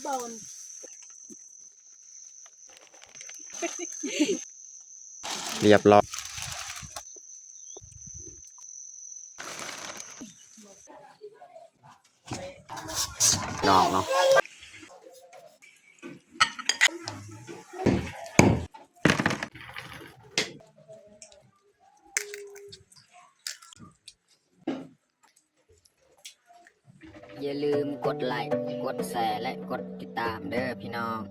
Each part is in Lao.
ຮຽບຮ້ອຍ ນ້ອງເນາະ. ຢ່າລືມກົດໄລ, ກົດແຊ ແລະ ກົດຕິດຕາມເດີພີ່ນ້ອງ.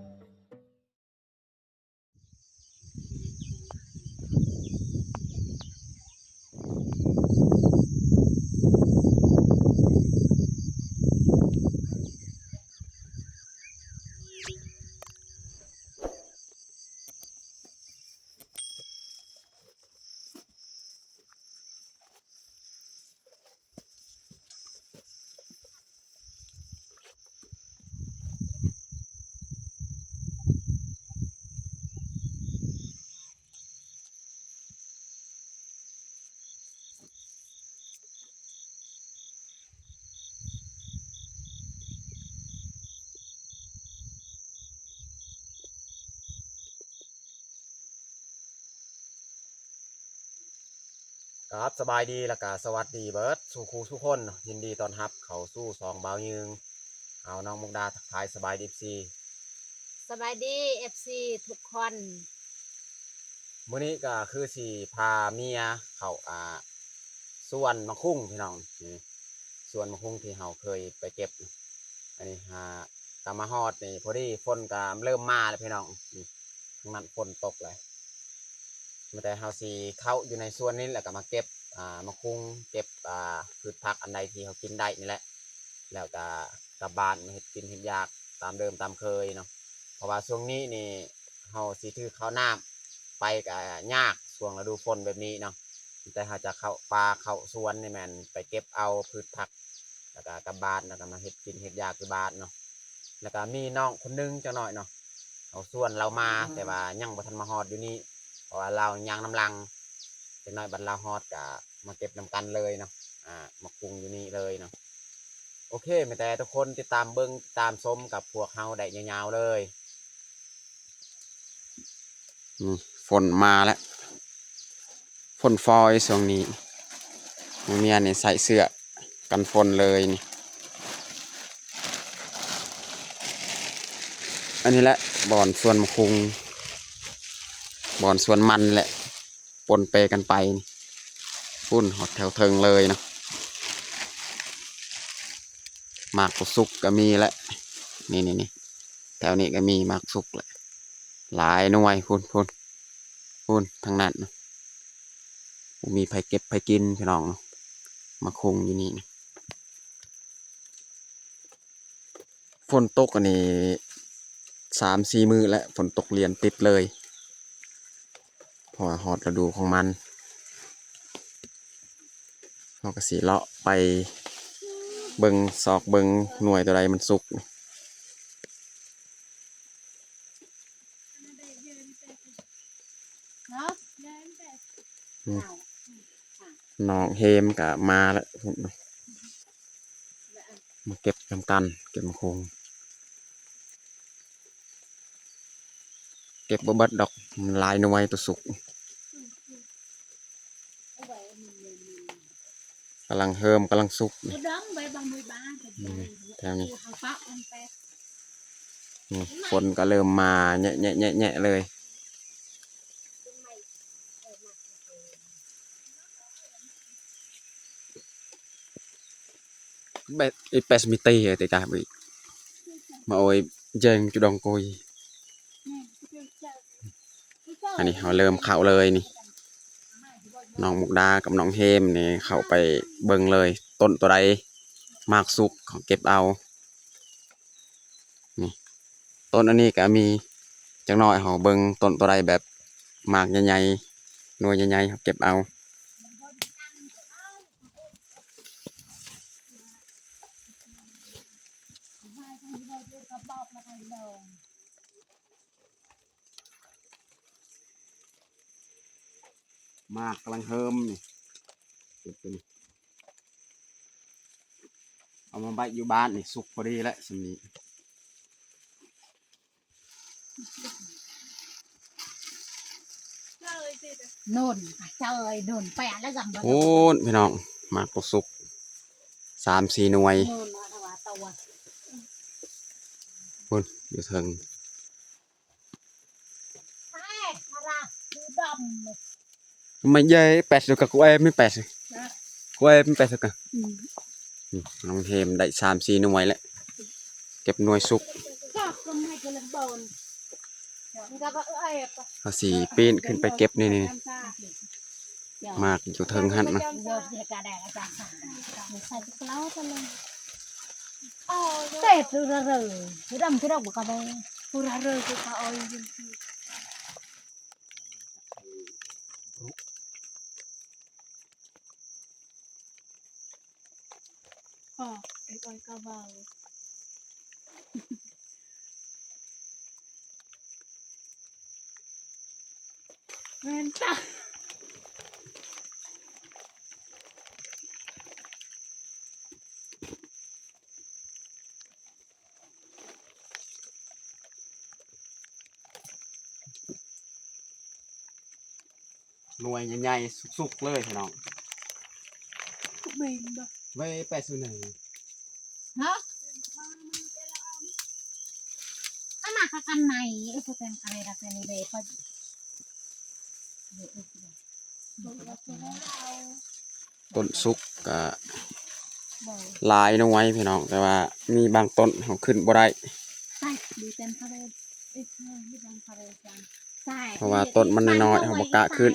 ครับ สบายดี แล้วก็สวัสดีเบิดสู่คู่สู่คนเนาะ ยินดีต้อนรับเข้าสู่ช่องบ่าวยืง เอาน้องมุกดาทักทายสบายดี เอฟซี สบายดี เอฟซี ทุกคน มื้อนี้ก็คือสิพาเมียเข้า อ่า สวนมะคุงพี่น้อง นี่ สวนมะคุงที่เฮาเคยไปเก็บ อันนี้หากลับมาฮอดนี่ พอดีฝนก็เริ่มมาแล้วพี่น้อง นี่ ทางนั้นฝนตกแล้ว มีแต่เฮาสิเข้าอยู่ในสวนนี้ แล้วก็มาเก็บ อ่า มะคุง เก็บ อ่า พืชผักอันใดที่เฮากินได้นี่แหละ แล้วก็กลับบ้านมาเฮ็ดกินเฮ็ดอยากตามเดิมตามเคยเนาะ เพราะว่าช่วงนี้นี่เฮาสิถือข้าวน้ำไปก็ยาก ช่วงฤดูฝนแบบนี้เนาะ แต่เฮาจะเข้าป่าเข้าสวนนี่แม่นไปเก็บเอาพืชผัก แล้วก็กลับบ้าน แล้วก็มาเฮ็ดกินเฮ็ดอยากอยู่บ้านเนาะ แล้วก็มีน้องคนหนึ่งจักหน่อยเนาะ เอาชวนลาวมา อืม แต่ว่ายังบ่ทันมาฮอดอยู่นี่ เพราะว่าลาวย่างนำหลัง จักหน่อยบัดลาวฮอดก็มาเก็บนำกันเลยเนาะ อ่า มะคุงอยู่นี่เลยเนาะ โอเค มีแต่ทุกคนติดตามเบิ่งติดตามชมกับพวกเฮาได้ยาวๆเลย นี่ฝนมาแล้ว ฝนฟอยช่วงนี้ เมียนี่ใส่เสื้อกันฝนเลยนี่ อันนี้แหละบ่อนสวนมะคุง บ่อนสวนมันแหละ ปนเปกันไป พุ้นฮอดแถวเทิงเลยเนาะ หมากก็สุกก็มีแหละ นี่ๆๆ แถวนี้ก็มีหมากสุกแหละ หลายหน่วย พุ้นๆ พุ้นทางนั้น บ่มีไผเก็บไผกินพี่น้อง มะคุงอยู่นี่ ฝนตกอันนี้สามสี่มื้อแล้ว ฝนตกเรียนติดเลย เพราะว่าฮอดฤดูของมัน เฮาก็สิเลาะไปเบิ่งซอกเบิ่งหน่วยตัวใดมันสุก อืม น้องเฮมก็มาแล้ว มาเก็บนำกัน เก็บมะคุง เก็บบ่เบิดดอก มันหลายหน่วยตัวสุก กำลังเฮิม กำลังสุก อืม แถวนี้ นี่ ฝนก็เริ่มมาแยะๆๆๆ เลย Bé, ít bé mi tì rồi, tì cả bị. Mà ôi, jeng chu dong kôi. อันนี้เฮาเริ่มเข้าเลยนี่ น้องมุกดากับน้องเฮมนี่เข้าไปเบิ่งเลย ต้นตัวใดหมากสุกเขาเก็บเอา นี่ ต้นอันนี้ก็มี จักหน่อยเฮาเบิ่งต้นตัวใดแบบหมากใหญ่ๆ หน่วยใหญ่ๆ เฮาเก็บเอา หมากกำลังเฮิมนี่ เก็บตัวนี้ เอามาไว้อยู่บ้านนี่ สุกพอดีแล้ว ส่ำนี้ ໂນ່ນ ເຈີໂນ່ນ ໄປແລ້ວກຳ ໂອ້ນ ພີ່ນ້ອງ ໝາກບໍ່ສຸກ ສາມສີ່ໜ່ວຍ ໂນ່ນ ພຸ້ນ ຢູ່ເທິງ. ມາເຢ້ແປດ ກະກູແອມີແປດ ກູແອມີແປດ ກະ ອືມ ອືມ ນ້ອງເຮມໄດ້ສາມສີ່ໜ່ວຍແລ້ວ ເກັບໜ່ວຍສຸກ ເຮົາຊິປີນຂຶ້ນໄປເກັບນີ້ ນີ້ ໝາກຢູ່ເທິງຫັ້ນນະ ເຕັດລະເຣີ ດຳກະດອກກະບາ ລະເຣີຄືເຂົາເອົາຢູ່. ອໍ ເອັກອອຍກາວາວ ແມ່ນຕາ. ໜ່ວຍໃຫຍ່ໆ ສຸກໆ ເລີຍພີ່ນ້ອງ ແມ່ນບໍ່ ໄວ້ແປດສິບໜຶ່ງ ຮະ ອັນນັ້ນກະກັນໃນ ເອີ ຜູ້ແຕ່ງກາຍລະແຕ່ນີ້ເດ້ ຕົ້ນສຸກກະຫຼາຍໜ່ວຍພີ່ນ້ອງ ແຕ່ວ່າມີບາງຕົ້ນເຮົາຂຶ້ນບໍ່ໄດ້ ເພາະວ່າຕົ້ນມັນນ້ອຍໆ ເຮົາບໍ່ກະຂຶ້ນ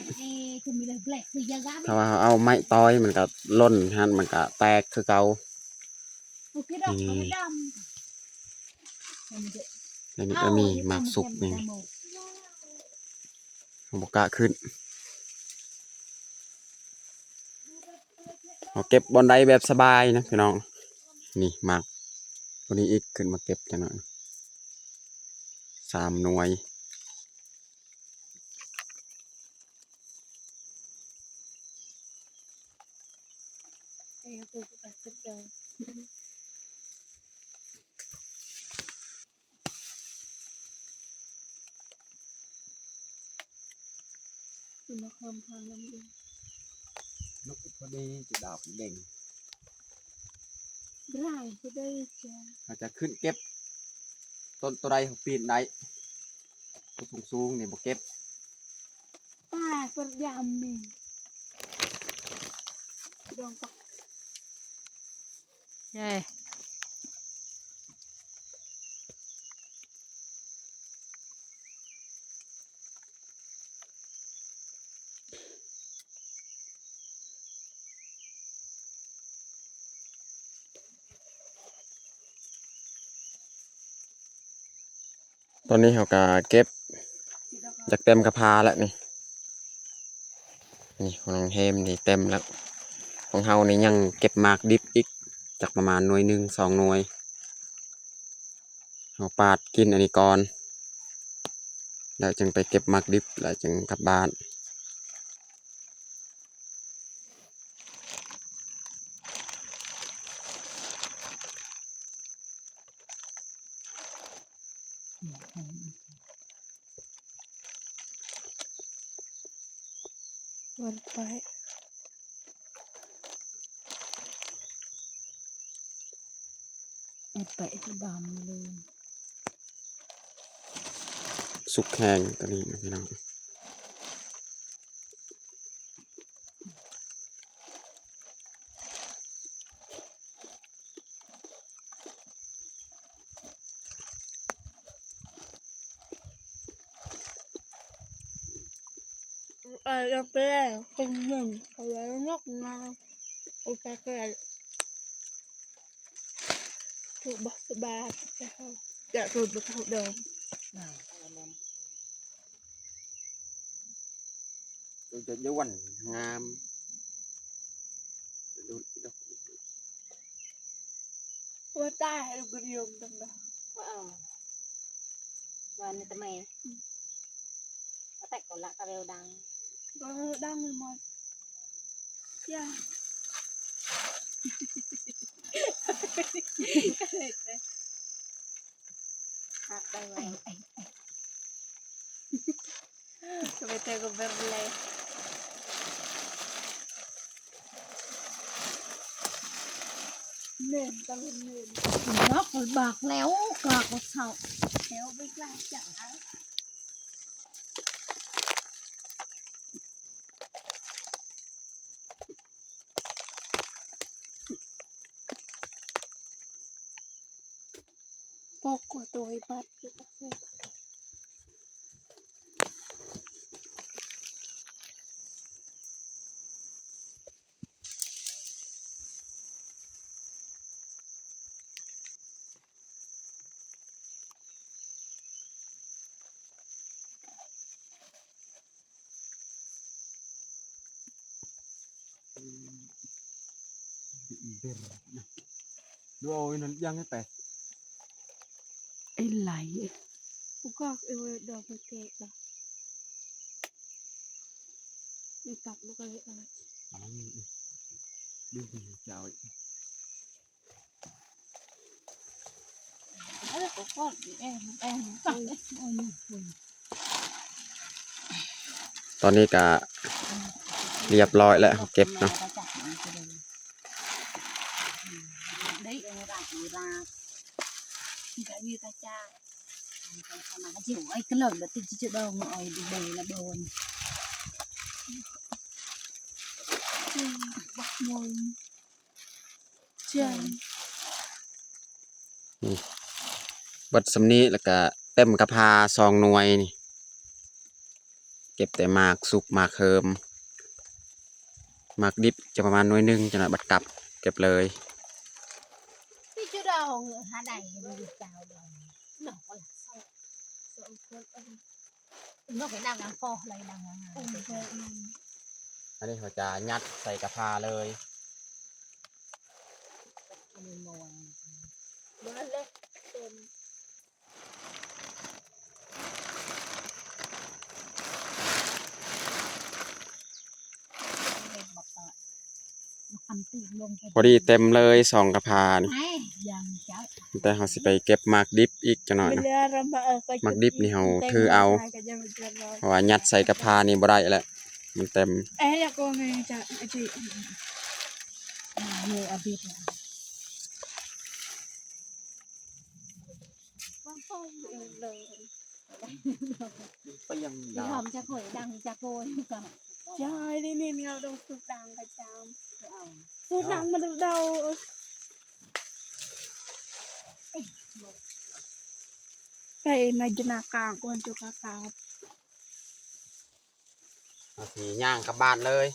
ຖ້າວ່າເຮົາເອົາໄມ້ຕອຍມັນກະຫຼົ່ນຫັ້ນ ມັນກະແຕກຄືເກົ່າ. ນີ້ ອັນນີ້ກະມີໝາກສຸກນີ້ ເຮົາບໍ່ກະຂຶ້ນ ເຮົາເກັບບ່ອນໃດແບບສະບາຍນະພີ່ນ້ອງ. ນີ້ໝາກໂຕນີ້ອີກ ຂຶ້ນມາເກັບຈັກໜ່ອຍ ສາມໜ່ວຍ. ມາເພີ່ມທາງນຳອີກ ນົກພໍດີຈະດາວເດັ່ງ ເຮົາຈະຂຶ້ນເກັບ ຕົ້ນໂຕໃດເຮົາປີນໄດ້ ໂຕສູງໆ ນີ້ບໍ່ເກັບ. ປາກະຢາມມີດອງປັກ ເຢ້. ຕອນນີ້ເຮົາກະເກັບຈາກເຕັມກະພາແລ້ວນີ້ ນີ້ຂອງນ້ອງເຮມນີ້ເຕັມແລ້ວ ຂອງເຮົານີ້ຍັງເກັບໝາກດິບອີກຈັກປະມານໜ່ວຍໜຶ່ງສອງໜ່ວຍ ເຮົາປາດກິນອັນນີ້ກ່ອນ ແລ້ວຈຶ່ງໄປເກັບໝາກດິບ ແລ້ວຈຶ່ງກັບບ້ານ. ເອົາໄປດຳເລີຍ ສຸກແຮງໂຕນີ້ນະພີ່ນ້ອງ. ໄປເອົາໄປແລ້ວຄົນໜຶ່ງ ເຂົາເອົານົກມາ ໂອກາແກ ຖືກບໍ່ສະບາຍ ແຕ່ເຮົາຢາກໂດນບໍ່ເທົ່າດອງ. ໂຕຈະຍ້ວນງາມ ໂອ້ ຕາຍ ລູກກະດຽວມັນດຳນະ ບໍ່ເອົາ ວ່ານີ້ຕະໄມ ອືມ ແຕ່ກໍລະກະເວວດັງ ກະເວວດັງໝົດ ຢ່າ ຮັກໄດ້ໄວ ກະໄປແຕ່ກໍເບີເລີຍ. ເໜັກລະບາກແລ້ວ ກາກເຊົາແລ້ວໄປກາກຈາກ ໂອ້ ໂຕໃຫຍ່ Ber. Dua oi nan yang te. Ai lai. Buka e do ke ba. Ni tak buka e. Ni. Ni jauh. Ayo, kok. Eh, eh, eh. ຕອນນີ້ກະຮຽບຮ້ອຍແລ້ວ ເຮົາເກັບເນາະ. ນີ້ ເບິດສ່ຳນີ້ ແລ້ວກະເຕັມກະພາສອງໜ່ວຍນີ້ ເກັບແຕ່ໝາກສຸກໝາກເຫີມ ໝາກດິບຈະປະມານໜ່ວຍໜຶ່ງ ຈັກໜ້ອຍບັດກັບເກັບເລີຍ. ອັນນີ້ເຮົາຈະຍັດໃສ່ກະພາເລີຍ. ພໍດີເຕັມເລີຍສອງກະພານີ້ ແຕ່ເຮົາຊິໄປເກັບໝາກດິບອີກຈັກໜ້ອຍເນາະ. ໝາກດິບນີ້ເຮົາຖືເອົາ ເພາະວ່າຍັດໃສ່ກະພານີ້ບໍ່ໄດ້ແລ້ວ ມັນເຕັມ. ເຮົາຊິຍ່າງກັບບ້ານເລີຍ.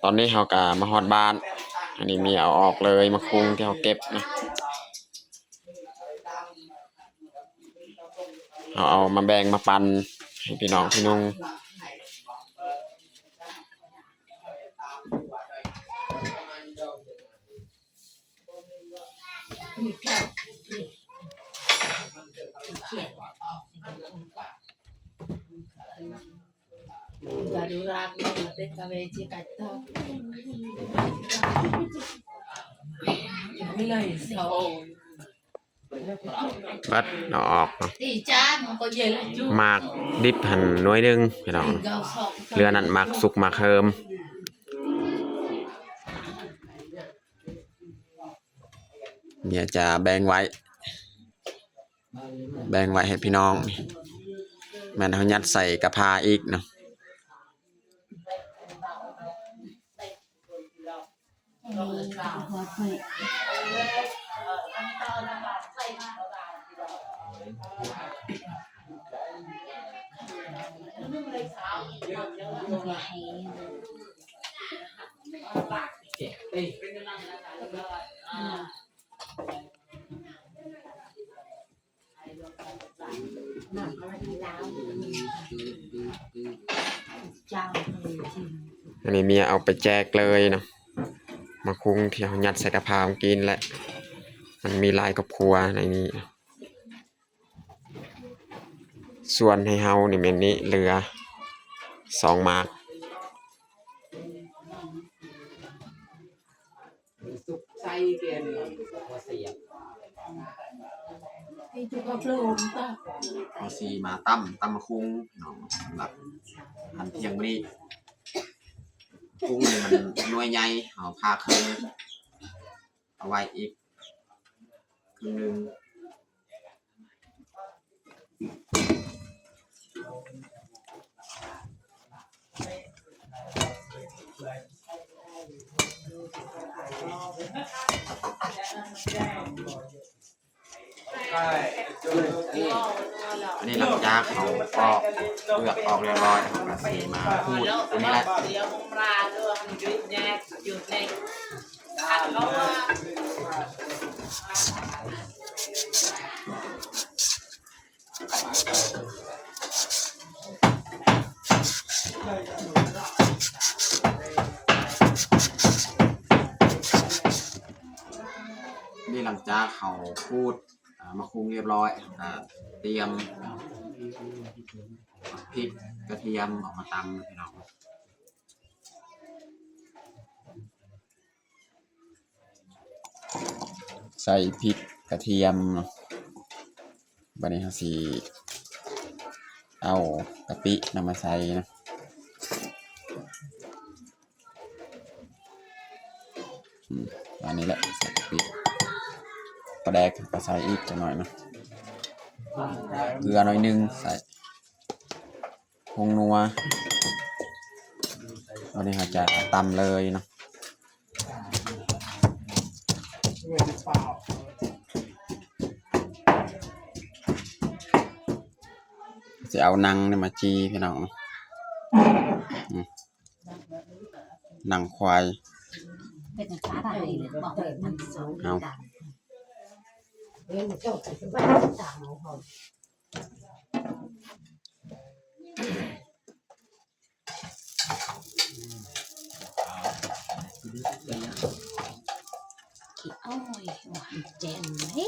ຕອນນີ້ເຮົາກະມາຮອດບ້ານ ອັນນີ້ເມຍເອົາອອກເລີຍ ໝາກຄຸງທີ່ເຮົາເກັບນະ ເຮົາເອົາມາແບ່ງມາປັນໃຫ້ພີ່ນ້ອງພີ່ນຸ່ງ. ເບິດເອົາອອກເນາະ ໝາກດິບຫັ້ນໜ່ວຍໜຶ່ງພີ່ນ້ອງ ເຫຼືອນັ້ນໝາກສຸກໝາກເຫີມ. ເມຍຈະແບ່ງໄວ້ ແບ່ງໄວ້ໃຫ້ພີ່ນ້ອງ ແມ່ນເຮົາຍັດໃສ່ກະພາອີກເນາະ. ອັນນີ້ເມຍເອົາໄປແຈກເລີຍເນາະ ໝາກຄຸງທີ່ເຮົາຍັດໃສ່ກະພາຂອງກິນແຫຼະ ມັນມີຫຼາຍຄອບຄົວໃນນີ້. ສ່ວນໃຫ້ເຮົານີ້ແມ່ນນີ້ເຫຼືອສອງໝາກ. ເຮົາຊິມາຕຳ ຕຳໝາກຫຸ່ງເນາະ ສຳລັບອາຫານທ່ຽງມື້ນີ້. ໝາກຫຸ່ງນີ້ມັນໜ່ວຍໃຫຍ່ ເຮົາຜ່າເຄິ່ງເອົາໄວ້ອີກເຄິ່ງໜຶ່ງ. ອັນນີ້ຫຼັງຈາກເຮົາປອກເປືອກອອກຮຽບຮ້ອຍ ເຮົາກະຊິມາຂູດຕົວນີ້ແຫຼະ. ນີ້ຫຼັງຈາກເຮົາຂູດ ອາ ໝາກຫຸ່ງຮຽບຮ້ອຍ ເຮົາກະຕຽມ ພລິກ ກະທຽມອອກມາຕຳ ພີ່ນ້ອງ. ໃສ່ພິກກະທຽມເນາະ. ບາດນີ້ເຮົາຊິເອົາກະປິນຳມາໃສ່ເນາະ. ອືມ ອັນນີ້ແຫຼະ ໃສ່ກະປິ. ປາແດກເຮົາກະໃສ່ອີກຈັກໜ້ອຍເນາະ. ເກືອໜ້ອຍໜຶ່ງ ໃສ່ ຜົງນົວ. ວັນນີ້ເຮົາຈະຕຳເລີຍເນາະ. ຊິເອົາໜັງນີ້ມາຈີ່ ພີ່ນ້ອງ. ອືມ ໜັງຄວາຍ. ເອົາ. ໂອ້ຍ ຫວານແຈ່ມເດ້.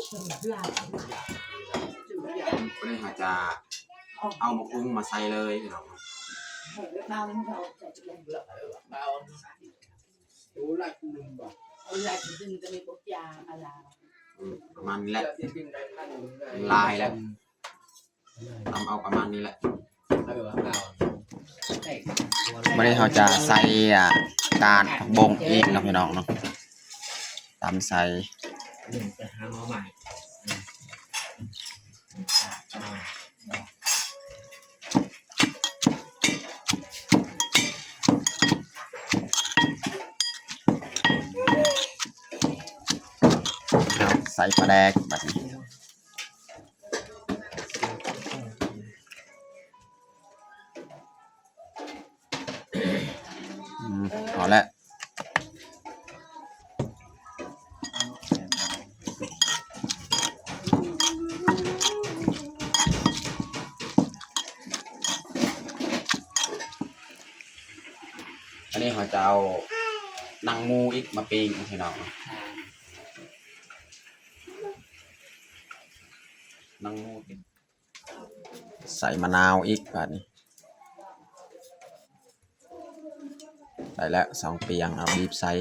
ບາດນີ້ເຮົາຈະເອົາໝາກຫຸ່ງມາໃສ່ເລີຍ ພີ່ນ້ອງ. ອືມ ປະມານນີ້ແຫຼະ ຫຼາຍແລ້ວ. ຕຳເອົາປະມານນີ້ແຫຼະ. ບາດນີ້ເຮົາຈະໃສ່ ອາ ການຜັກບົ້ງອີກເນາະ ພີ່ນ້ອງເນາະ. ຕຳໃສ່ ໃສ່ປາແດກບາດນີ້. ອືມ ພໍແລ້ວ. ອັນນີ້ເຮົາຈະເອົາໜັງໝູອີກມາປີ້ງ ພີ່ນ້ອງ. ໜັງໝູ ໃສ່ມະນາວອີກບາດນີ້. ໄດ້ແລ້ວ ສອງປຽງ ເອົາບີບໃສ່.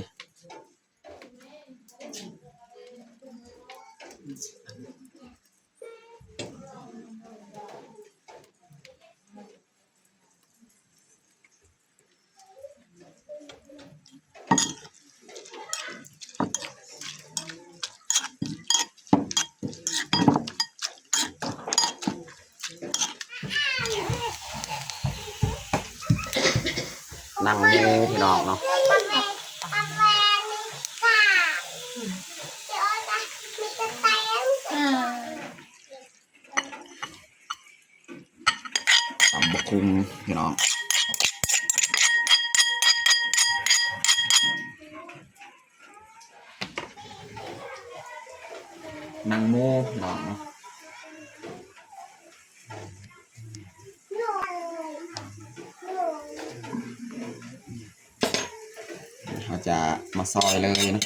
ໜັງໝູ ພີ່ນ້ອງເນາະ. ຕຳບັກຫຸ່ງພີ່ນ້ອງ. ໜັງໝູພີ່ນ້ອງ. ເຮົາຈະມາຊອຍເລີຍນະ.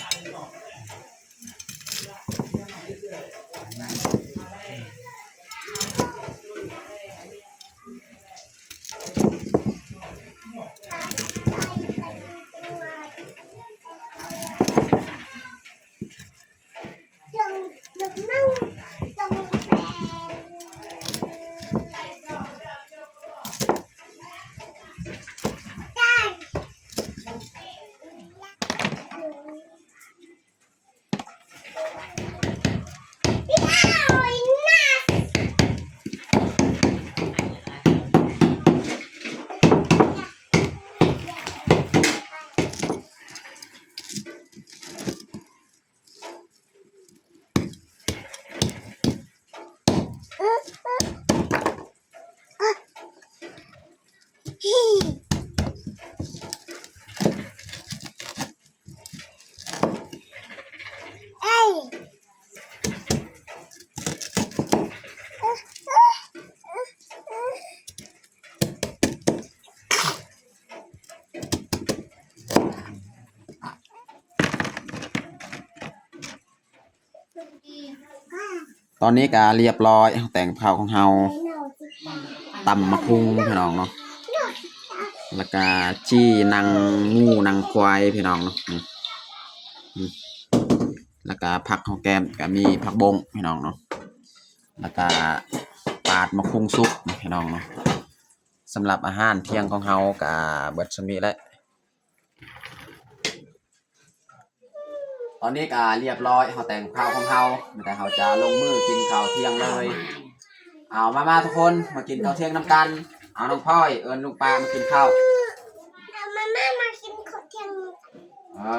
ຈັ່ງ ຈັ່ງນັ້ນ ຈັ່ງແປງ ຕອນນີ້ກໍລຽບຮ້ອຍ ແຕ່ງກັບເຂົ້າຂອງເຮົາ ຕຳໝາກຫຸ່ງພີ່ນ້ອງເນາະ ແລ້ວກໍຈີ່ໜັງໝູໜັງຄວາຍພີ່ນ້ອງເນາະ ອືມ ອືມ ແລ້ວກໍຜັກເຮົາແກ້ມ ກໍມີຜັກບົ້ງພີ່ນ້ອງເນາະ ແລ້ວກໍປາດໝາກຫຸ່ງສຸກພີ່ນ້ອງເນາະ. ສຳລັບອາຫານທ່ຽງຂອງເຮົາກໍເບິດສ່ຳນີ້ແຫຼະ. ຕອນນີ້ກໍລຽບຮ້ອຍ ເຮົາແຕ່ງກັບເຂົ້າຂອງເຮົາ ມີແຕ່ເຮົາຈະລົງມືກິນເຂົ້າທ່ຽງເລີຍ. ເອົາ ມາໆ ທຸກຄົນ ມາກິນເຂົ້າທ່ຽງນຳກັນ. ເອົາ ນ້ອງພອຍ ເອີ້ນລຸງປ້າມາກິນເຂົ້າ. ເອົາ ມາໆ ມາກິນເຂົ້າທ່ຽງນຳກັນ. ເອີ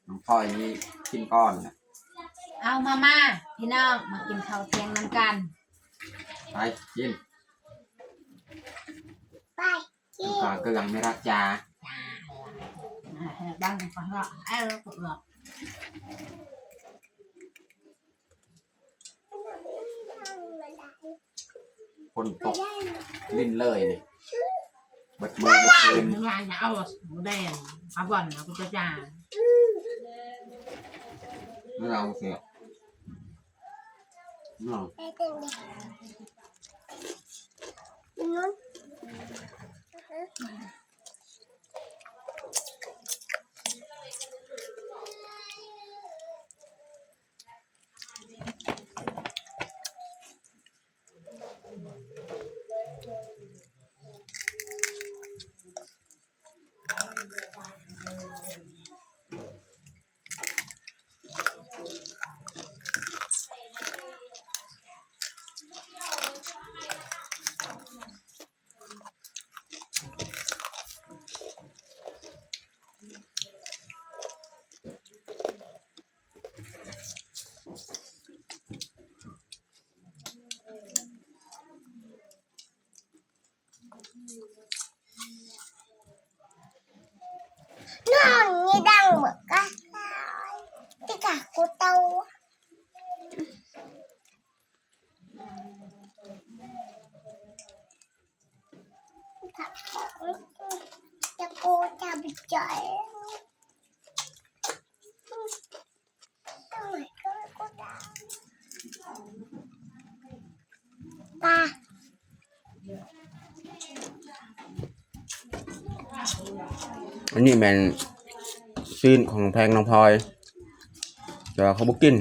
ນ້ອງພອຍນີ້ກິນກ່ອນ. ເອົາ ມາໆ ພີ່ນ້ອງ ມາກິນເຂົ້າທ່ຽງນຳກັນ. ໄປກິນ. ໄປ. ເຄື່ອງແມ່ລັດຈ໋າ ເອົາ ເອົາ ເອົາ ເອົາ ຝົນຕົກລິນເລີຍນີ້ ເບິດມື້ເບິດຄືນ. ເອົາໝູແດງ ເອົາບ່ອນ ເອົາກະຈາ ເອົາເສຍ. ອັນນີ້ແມ່ນຊີ້ນຂອງແພງນ້ອງພອຍ ແຕ່ວ່າເຂົາບໍ່ກິນ.